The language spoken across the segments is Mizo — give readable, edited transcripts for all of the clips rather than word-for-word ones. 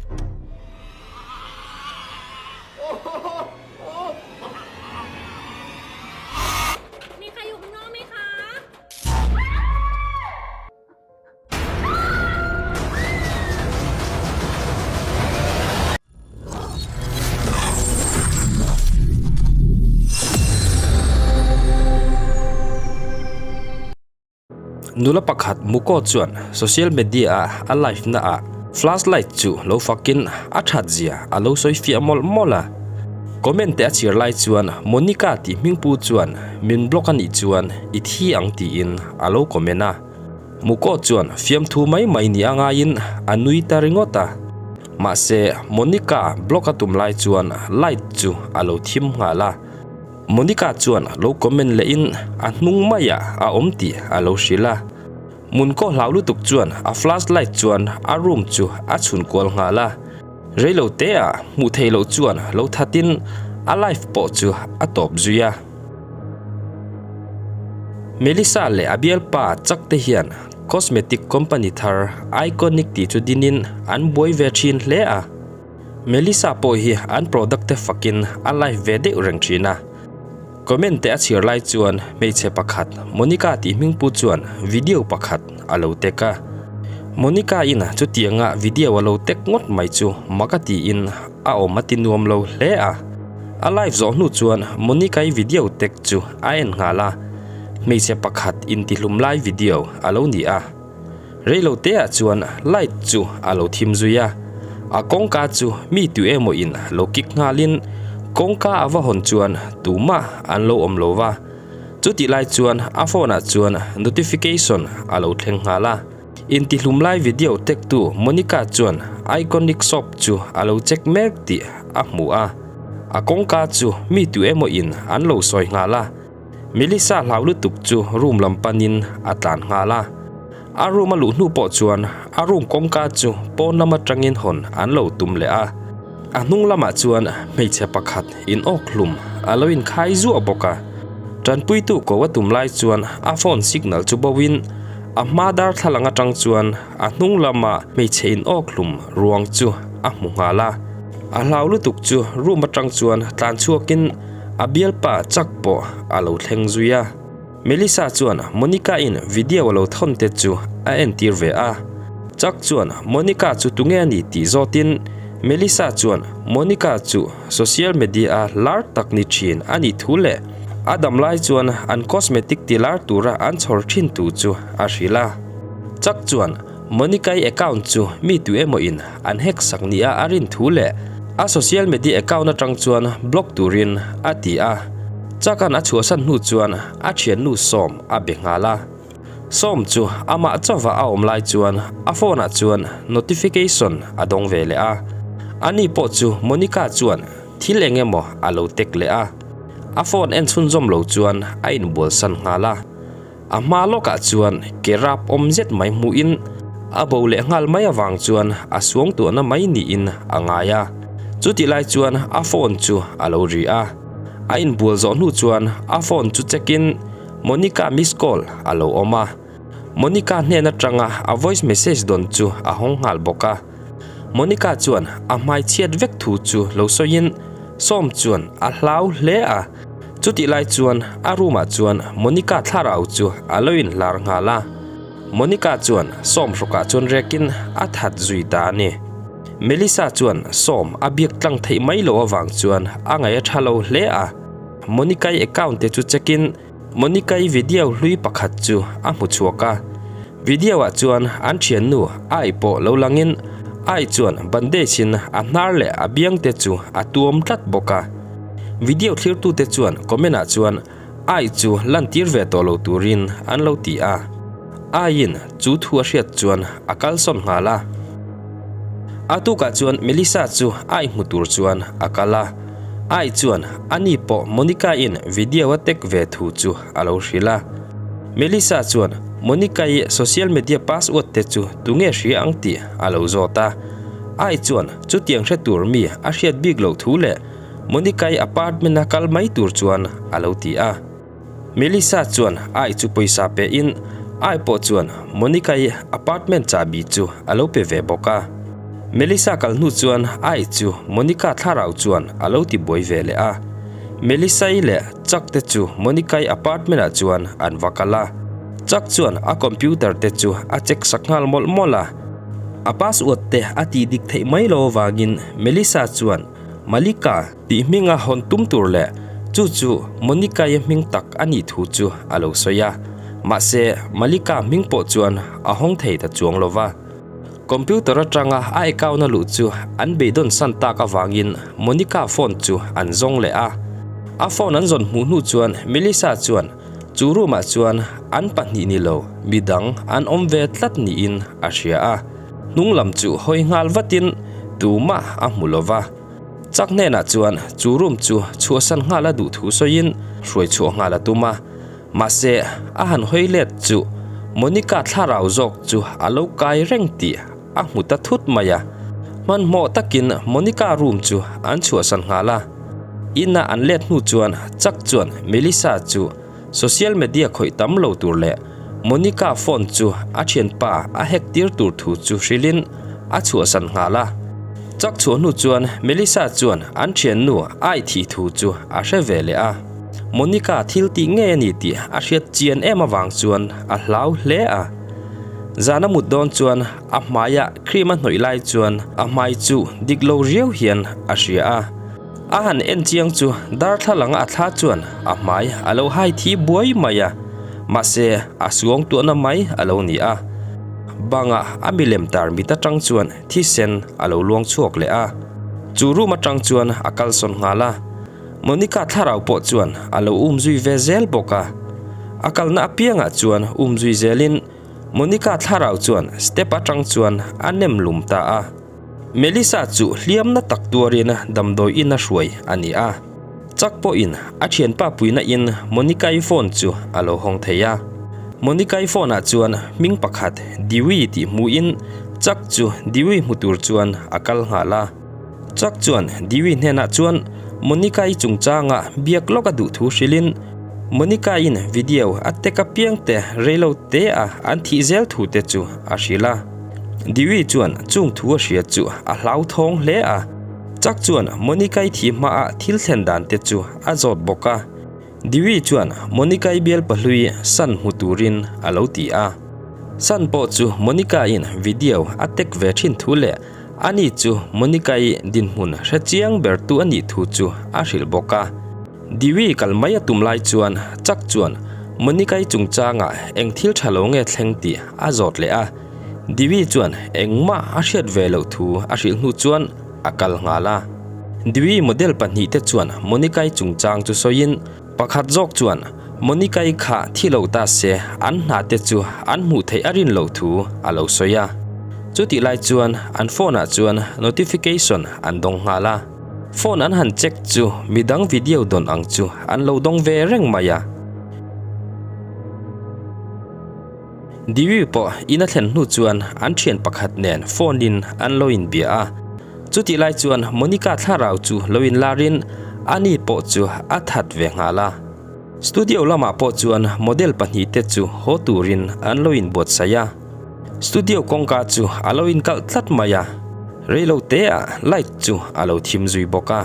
มีใครอยู่ข้างนอกไหมคะ Nula pakhat Muko chuan social media-a a live naah flashlight chu lo fakin a that zia a lo sawi fiah mawlh mawlh a. Comment te a chhiar lai chuan Monica tih hmingpu chuan min block a nih chuan i thi ang tiin a lo comment a. Muko chuan fiamthu mai mai ni a ngaiin a nui ta ringawt a. Mahse Monica block a tum lai chuan light chu a lo thim nghal a. Monica chuan lo comment leh in a hnung maiah a awm tih a lo hrilh a. Munkaw hlau lutuk chuan a flashlight chuan a room chu a chhun kual nghal a. Reilo te ah hmuh theih loh chuan lo that in a live pawh chu a tawp zui a. Melissa leh a bialpa chak te hian cosmetic company thar Iconic tih chu din in an buai ve thin hle a. Melissa pawh hi an product te fakin a live ve deuh reng thin a. Comment te a chhiar lai chuan hmeichhe pakhat Monica tih hmingpu chuan video pakhat a lo tek a. Monica in chutianga video a lo tek ngawt mai chu mak a tiin a awm a ti nuam lo hle a. A live zawh hnu chuan Monica i video tek chu a en nghal a. Hmeichhe pakhat intihlum lai video a lo ni a. Reilo te ah chuan light chu a lo thim zui a, a kawngka chu mi tu emaw in lo kick nghal in kawngka a va hawn chuan tumah an lo awm lo va, chutih lai chuan a phone ah chuan notification a lo thleng nghal a. Intihlum lai video tag tu Monica chuan Iconic shop chu a lo check mek tih a hmu a, a kawngka chu mi tu emaw in an lo sawi nghal a. Melissa hlau lutuk chu room lam panin a tlan nghal a. A room a luh hnu pawh chuan a room kawngka chu pawn lam atangin hawn an lo tum leh a. A hnung lamah chuan hmeichhe pakhat in awk hlum a lo inkhai zuah bawk a. Tanpuitu ko a tum lai chuan a phone signal chu bo in a hma darthlalang atang chuan a hnung lama hmeichhe in awk hlum ruang chu a hmu nghal a. A hlau lutuk chu room atang chuan tlan chhuakin A bialpa chak pawh a lo thleng zui a. Melissa chuan Monica in video a lo thawn te chu a entir ve a. Chuck chuan Monica chu tunge a ni tih zawtin Melissa chuan Monica chu social media a lar tak ni thin a nih thu leh a dam lai chuan an cosmetic ti lar tura an chhawr thin tu chu a hrilh a. Chuck chuan Monica-i account chu mi tu emaw in an hack sak nia a rin thu leh a social media account atang chuan block turin a ti a. Chakan a chhuahsan hnu chuan a thiannu Sawm a be nghal a. Sawm chu amah chauva a awm lai chuan a phone ah chuan notification a dawng ve leh a. Ani pawh chu Monica chuan thil eng emaw a lo tag leh a. A phone en chhunzawm lo chuan a inbualsan nghal a. A hma lawkah chuan ke rap awm zet mai hmuhin a bo leh nghal mai avang chuan a suang tuahna mai niin a ngai a. Chutih lai chuan a phone chu a lo ri a. A inbual zawh hnu chuan a phone chu check in Monica miss call a lo awm a. Monica hnen atanga a voice message dawn chu a hawng nghal bawk a. Monica chuan a hmai chhiat vek thu chu lo sawiin Sawm chuan a hlau hle a. Chutih lai chuan a room ah chuan Monica thlarau chu a lo inhlar nghal a. Monica chuan Sawm hrawkah chuan rekin a that zui ta a ni. Melissa chuan Sawm a biak tlang theih mai loh avang chuan a ngaih a tha lo hle a. Monica-i account te chu check in Monica-i video hlui pakhat chu a hmu chhuak a. Video ah chuan an thiannu Ai pawh lo langin Ai chuan bandage in a hnar leh a biang te chu a tuam tlat bawk a. Video thlirtute chuan comment ah chuan Ai chu lantir ve tawh lo turin an lo ti a. Aiin chu thu a hriat chuan a kalsawn nghal a. A tukah chuan Melissa chu Ai hmu tur chuan a kal a. Ai chuan ani pawh Monica-in video a tag ve thu chu a lo hrilh a. Melissa chuan Monica-i social media password te chu tunge hria ang tih a lo zawt a. Ai chuan chutiang hre tur mi a hriat bik loh thu leh Monica-i apartment a kal mai tur chuan a lo ti a. Melissa chuan Ai chu pawisa pe in Ai pawh chuan Monica-i apartment chahbi chu a lo pe ve bawk a. Melissa kal hnu chuan Ai chu Monica thlarau chuan a lo ti buai ve leh a. Melissa-i leh Chuck te chu Monica-i apartment ah chuan an va kal a. Chuck chuan a computer te chu a check sak nghal mawlh mawlh a. A password te a tih dik theih mai lo avangin Melissa chuan Malika tih hminga hawn tum tur leh chu chu Monica-i hming tak a nih thu chu a lo sawi a. Mahse, Malika hming pawh chuan a hawng thei ta chuang lo va. Computer atanga a account a luh chu an beidawn san tak avangin Monica phone chu an zawng leh a. A phone an zawn hmuh hnu chuan Melissa chuan chu room ah chuan an pahnih ni lo midang an awm ve tlat niin a hria a. Hnung lam chu hawi nghal vatin tumah a hmu lo va. Chuck hnenah chuan chu room chu chhuahsan nghal a duh thu sawiin hruai chhuah nghal a tum a. Mahse, a han hawi let chu Monica thlarau zawk chu a lo kai reng tih a hmu ta thut mai a. Hmanhmawh takin Monica room chu an chhuahsan nghal a. Ina an let hnu chuan Chuck chuan Melissa chu social media khawih tam lo tur leh Monica phone chu a thianpa a hack tir tur thu chu hrilhin a chhuahsan nghal a. Chuck chhuah hnu chuan Melissa chuan an thiannu ai thih thu chu a hre ve leh a. Monica thil tih ngei a ni tih a hriat chian em avang chuan a hlau hle a. Zan a mut dawn chuan a hmaia cream a hnawih lai chuan a hmai chu dik lo riau hian a hria a. A han en chiang chu darthlalang a thla chuan a hmai a lo hai thi buai mai a, mahse a suang tuahna mai a lo ni a. Bangah a milem tar mit atang chuan thisen a lo luang chhuak leh a. Chu room atang chuan a kalsawn nghal a. Monica thlarau pawh chuan a lo um zui ve zel bawk a. A kalna apiangah chuan um zui zelin Monica thlarau chuan step atang chuan a nem lum ta a. Melissa chu hliamna tak tuarin damdawi in a hruai a ni a. Chuck pawhin a thianpa puina in Monica-i phone chu a lo hawng thei a. Monica-i phone ah chuan hming pakhat Dewey tih hmuhin Chuck chu Dewey hmu tur chuan a kal nghal a. Chuck chuan Dewey hnenah chuan Monica-i chungchanga biak lawk a duh thu hrilhin Monica-in video a tek apiang te reilo te a an thih zel thu te chu a hrilh a. Dewey chuan chung thu a hria chu a hlauthawng hle a. Chuck chuan Monica-i thih hmaah thil thlen dan te chu a zawt bawk a. Dewey chuan Monica-i bial pahlui San hmu turin a lo ti a. San pawh chu Monica-in video a tek ve thin thu leh Ani chu Monica-i dinhmun hre chiang ber tu a nih thu chu a hrilh bawk a. Dewey kal mai a tum lai chuan Chuck chuan Monica-i chungchangah eng thil tha lo nge thleng tih a zawt leh a. Dewey chuan engmah a hriat ve loh thu a hrilh hnu chuan a kal nghal a. Dewey model pahnihte chuan Monica-i chungchang chu sawiin pakhat zawk chuan Monica-i kha thi lo ta se an hna te chu an hmuh theih a rin loh thu a lo sawi a. Chutih lai chuan an phone ah chuan notification an dawng nghal a. Phone an han check chu midang video dawn ang chu an lo dawng ve reng mai a. Diwi pawh in a thlen hnu chuan an thian pakhat nen phone in an lo inbia a. Chutih lai chuan Monica thlarau chu lo inlar in ani pawh chu a that ve nghal a. Studio lamah pawh chuan model pahnihte chu haw turin an lo inbuatsaih a. Studio kawngka chu a lo inkalh tlat mai a, reilo teah light chu a lo thim zui bawk a.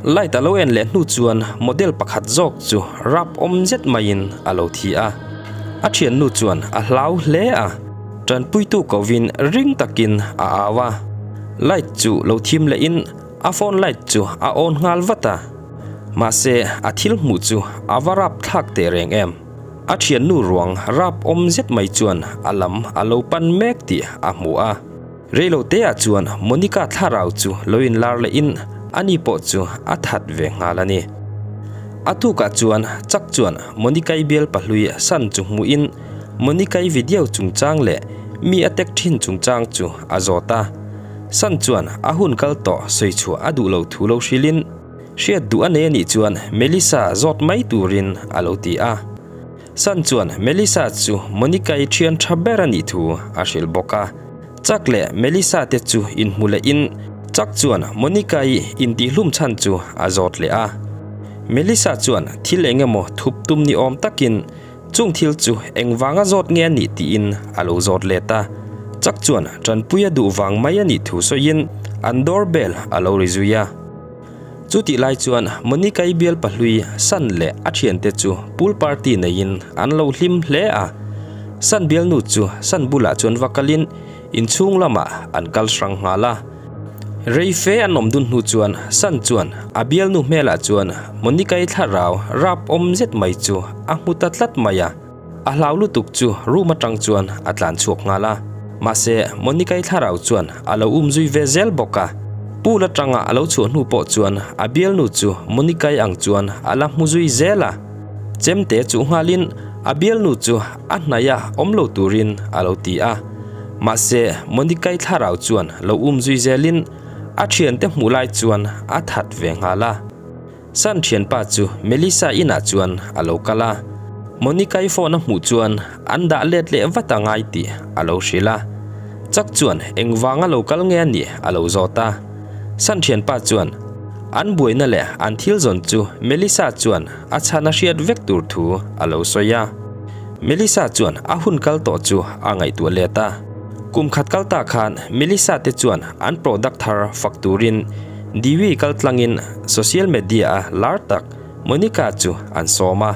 Light a lo en leh hnu chuan model pakhat zawk chu rap awm zet maiin a lo thi a. A thiannu chuan a hlau hle a, tanpuitu kovin ring takin a au a. Light chu lo thim lehin a phone light chu a on nghal vat a. Mahse a thil hmuh chu a va rap thlak teh reng em. A thiannu ruang rap awm zet mai chuan a lam a lo pan mek tih a hmu a. Reilo teah chuan Monica thlarau chu lo inlar lehin ani pawh chu a that ve nghal a ni. A tukah chuan Chuck chuan Monica-i bial pahlui san chu hmuhin Monica-i video chungchang leh mi a tek thin chungchang chu a zawt a. San chuan a hun kal tawh sawi chhuah a duh lo thu lo hrilhin, Hriat duh a nei a nih chuan Melissa zawt mai turin a lo ti a. San chuan Melissa chu Monica-i thian tha ber a nih thu a hrilh bawk a. Chuck leh Melissa te chu inhmu lehin Chuck chuan Monica-i intihhlum chhan chu a zawt leh a. Melissa chuan thil eng emaw thup tum ni awm takin chung thil chu engvanga zawt nge a nih tiin a lo zawt let a. Chuck chuan tanpui a duh vang mai a nih thu sawiin an door bell a lo ri zui a. Chutih lai chuan Monica-i bial pahlui San leh a thiante chu pool party neiin an lo hlim hle a. San bialnu chu San bulah chuan va kalin inchhung lamah an kal hrang nghal a. Rei fe an awm dun hnu chuan San chuan a bialnu hmelah chuan Monica-i thlarau rap awm zet mai chu a hmu ta tlat mai a. A hlau lutuk chu room atang chuan a tlan chhuak nghal a, mahse Monica-i thlarau chuan a lo um zui ve zel bawk a. Pool atanga a lo chhuah hnu pawh chuan a bialnu chu Monica-i ang chuan a la hmu zui zel a. Chemte chuh nghalin a bialnu chu a hnaih a awm lo turin a lo ti a. Mahse Monica-i thlarau chuan lo um zui zelin a thiante hmuh lai chuan a that ve nghal a. San thianpa chu Melissa inah chuan a lo kal a, Monica-i phone a hmuh chuan an dah let leh vat a ngai tih a lo hrilh a. Chuck chuan engvanga lo kal nge a nih a lo zawt a. San thianpa chuan an buaina leh an thil zawn chu Melissa chuan a chhan a hriat vek tur thu a lo sawi a. Melissa chuan a hun kal tawh chu a ngaihtuah let a. Kum khat kal ta khan Melissa te chuan an product thar fak turin Dewey kal tlangin social media a lar tak Monica chu an sawm a.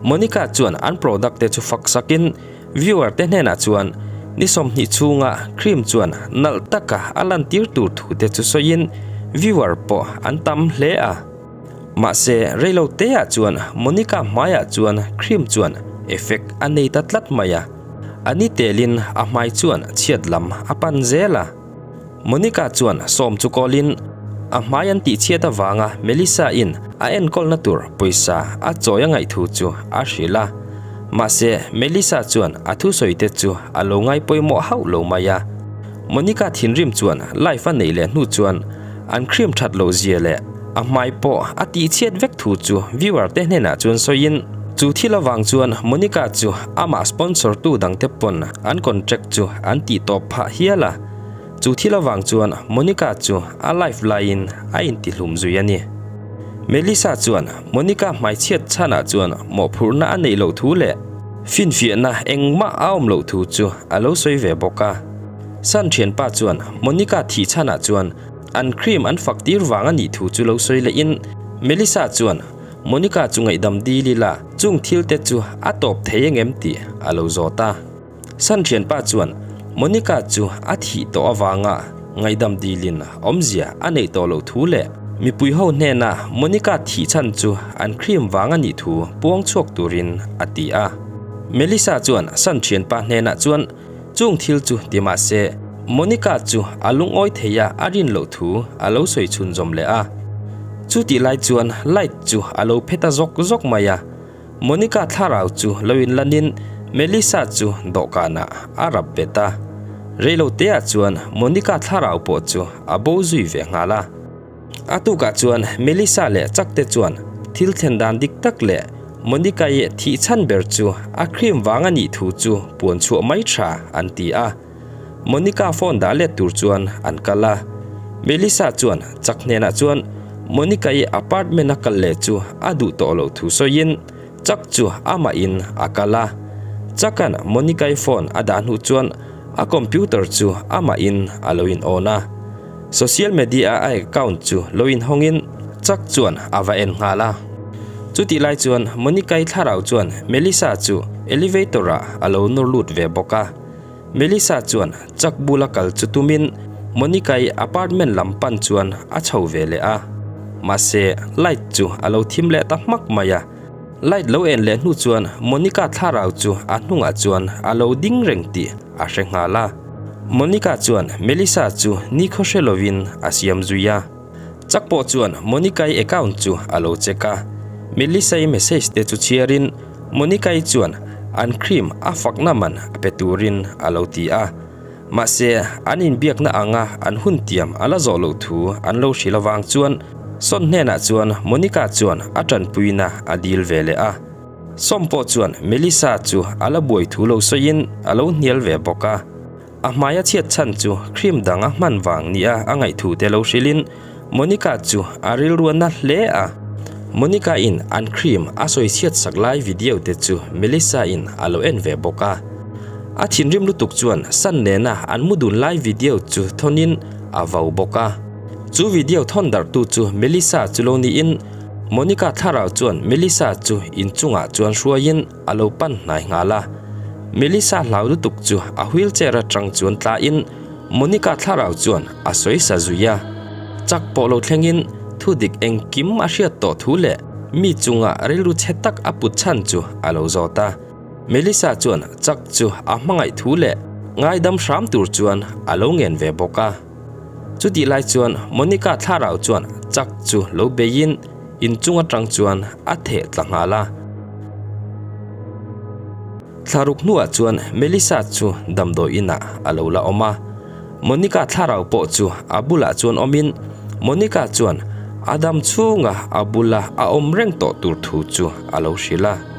Monica chuan an product te chu fak sakin viewer te hnenah chuan ni 20 chhunga cream chuan nalh taka a lantir tur thu te chu sawiin viewer pawh an tam hle a. Mahse reilo teah chuan Monica hmaiah chuan cream chuan effect a nei ta tlat mai a. A ni telin a hmai chuan chhiat lam a pan zel a. Monica chuan sawm chu kawlin a hmai an tihchhiat avanga Melissa-in a enkawlna tur pawisa a chawi a ngaih thu chu a hrilh a. Mahse, Melissa chuan a thusawite chu a lo ngai pawimawh hauh lo mai a. Monica thinrim chuan live a neih leh hnu chuan an cream that loh zia leh a hmai pawh a tihchhiat vek thu chu viewer te hnenah chuan sawiin chu thil avang chuan Monica chu amah sponsor tu dangte pawn an contract chu an tihtawp phah hial a. Chu thil avang chuan Monica chu a live laiin a intihlum zui a ni. Melissa chuan Monica hmaichhiat chhanah chuan mawhphurhna a neih loh thu leh finfiahna engmah a awm loh thu chu a lo sawi ve bawk a. San thianpa chuan Monica thih chhanah chuan an cream an fak tir vang a nih thu chu lo sawi lehin Melissa chuan Monica chu ngaihdam dil ila chung thil te chu a tawp thei engem tih a lo zawt a. San thianpa chuan Monica chu a thih tawh avanga ngaihdam dilin awmzia a neih tawh loh thu leh mipui ho hnena Monica thih chhan chu an cream vang a nih thu puang chhuak turin a ti a. Melissa chuan San thianpa hnenah chuan chung thil chu ti mah se Monica chu a lungawi thei a a rin loh thu a lo sawi chhunzawm leh a. Chutih lai chuan light chu a lo phe ta zawk zawk mai a. Monica thlarau chu lo inlanin Melissa chu dawhkanah a rap bet a. Reiloteah chuan Monica thlarau pawh chu a bo zui ve nghal a. A tukah chuan Melissa leh Chuck te chuan thil thlen dan dik tak leh Monica-i thih chhan ber chu a cream vang a nih thu chu puan chhuah mai tha an ti a. Monica phone dah let tur chuan an kal a. Melissa chuan Chuck hnenah chuan Monica-i apartment a kal leh chu a duh tawh loh thu sawiin Chuck chu amahin a kal a. Chuck-a'n Monica-i phone a dah hnu chuan a computer chu amahin a lo in on a. Social media a account chu lo inhawngin Chuck chuan a va en nghal a. Chutih lai chuan Monica-i thlarau chuan Melissa chu elevator-ah a lo nawr lut ve bawk a. Melissa chuan Chuck bula kal chu tumin Monica-i apartment lam pan chuan a chho ve leh a. Mahse, light chu a lo thim leh ta hmak mai a. Light lo en leh hnu chuan Monica thlarau chu a hnungah chuan a lo ding reng tih a hre nghal a. Monica chuan Melissa chu nikhaw hre lovin a siam zui a. Chuck pawh chuan Monica-i account chu a lo check a, Melissa-i message te chu chhiarin Monica-i chuan an cream a fakna man a pe turin a lo ti a. Mahse, an inbiakna anga an hun tiam a la zawh loh thu an lo hrilh avang chuan Son hnenah chuan Monica chuan a tanpuina a dil ve leh a. Som pawh chuan Melissa chu a la buai thu lo sawiin a lo hnial ve bawk a. A hmaia chhiat chhan chu cream dang a hman vang nia a ngaihthu te lo hrilhin Monica chu a rilruanna hle a. Monica in an cream a sawi chhiat sak lai video te chu Melissa in a lo en ve bawk a. A thinrim lutuk chuan San nena an mu dun lai video chu thawnin a vau bawk a. Chu video thawn darhtu chu Melissa chu lo niin Monica thlarau chuan Melissa chu inchungah chuan hruaiin a lo pan hnai nghal a. Melissa hlau lutuk chu a wheelchair atang chuan tlain Monica thlarau chuan a sawi sa zui a. Chak pawh lo thlengin thu dik engkim a hriat tawh thu leh mi chunga rilru chhe tak a put chhan chu a lo zawt a. Melissa chuan Chuck chu a hmangaih thu leh ngaidam hram tur chuan a lo ngen ve bawk a. Chutih lai chuan Monica thlarau chuan Chuck chu lo beiin inchung atang chuan a theh tla nghal a. Thlaruk hnuah chuan Melissa chu damdawi inah a lo la awm a. Monica thlarau pawh chu a bulah chuan awmin Monica chuan a dam chhunga a bula a awm reng tawh tur thu chu a lo hrilh a.